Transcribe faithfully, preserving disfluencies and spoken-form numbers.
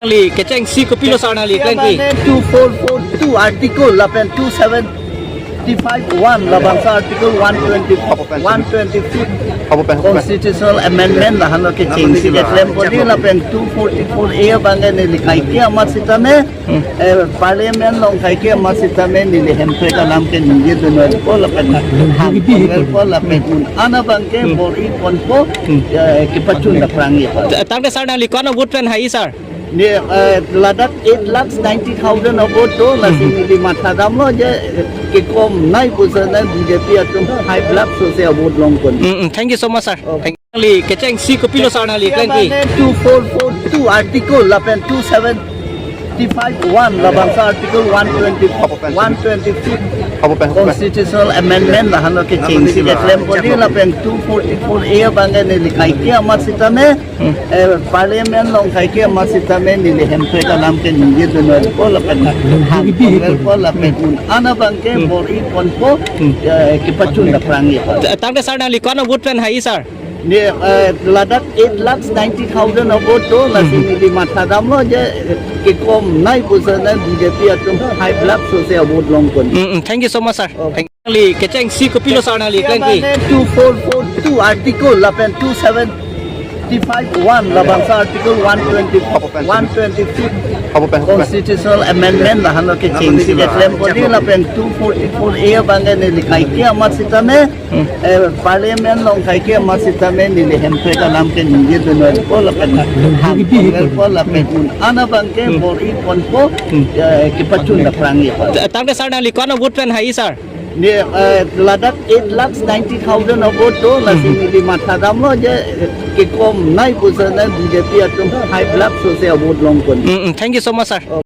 Nangli kechengsi kopilo sar nangli klangpi? Two four four two article lapen two seventy-five one labangso article one twenty, one twenty-fifth constitutional amendment lahenlo kechengsi keklem pon lapen two forty-four A abangke neli kaike amat sitame, eh, parliament along kaike amat sitame neli hemprek alam ke ningje dunpo lapen hang ponpo lapen un-an abangke bor-i ponpo, eh, kepachun dapprang-ipo. Tangte sar nangli ko-an a-vote pen hai sar? Ne, eh, ladak eight lakhs ninety thousand a-vote do, lasi neli matha damlo je, eh, kekom nai pusi na B J P atum five lakhs sose a-vote longpon. Mm, mm. Thank you so much, sir. Okay. Thank you. Nangli kechengsi kopilo sar nangli klangpi? Two four four two article lapen two seventy-five one labangso article one twenty, one twenty-fifth constitutional amendment lahenlo kechengsi keklem pon lapen two forty-four A abangke neli kaike amat sitame, eh, parliament along kaike amat sitame neli hemprek alam ke ningje dunpo lapen hang ponpo lapen un-an abangke bor-i ponpo, eh, kepachun dapprang-ipo. Tangte sar nangli ko-an a-vote pen hai sar? Ne, eh, ladak eight lakhs ninety thousand a-vote do, lasi neli matha damlo je, eh, kekom nai pusi na B J P atum five lakhs sose a-vote longpon. Mm, mm. Thank you so much, sir. Okay. Thank you. Nangli kechengsi kopilo sar nangli klangpi? Two four four two article lapen two seventy-five one labangso article one twenty, one twenty-fifth constitutional amendment lahenlo kechengsi keklem pon lapen two forty-four A abangke neli kaike amat sitame, eh, parliament along kaike amat sitame neli hemprek alam ke ningje dunpo lapen hang ponpo lapen un-an abangke bor-i ponpo, eh, kepachun dapprang-ipo. Tangte sar nangli ko-an a-vote pen hai sar? Ne, eh, ladak eight lakhs ninety thousand a-vote do, lasi neli matha damlo je, eh, kekom nai pusi na B J P atum five lakhs sose a-vote longpon. Mm, mm. Thank you so much, sir.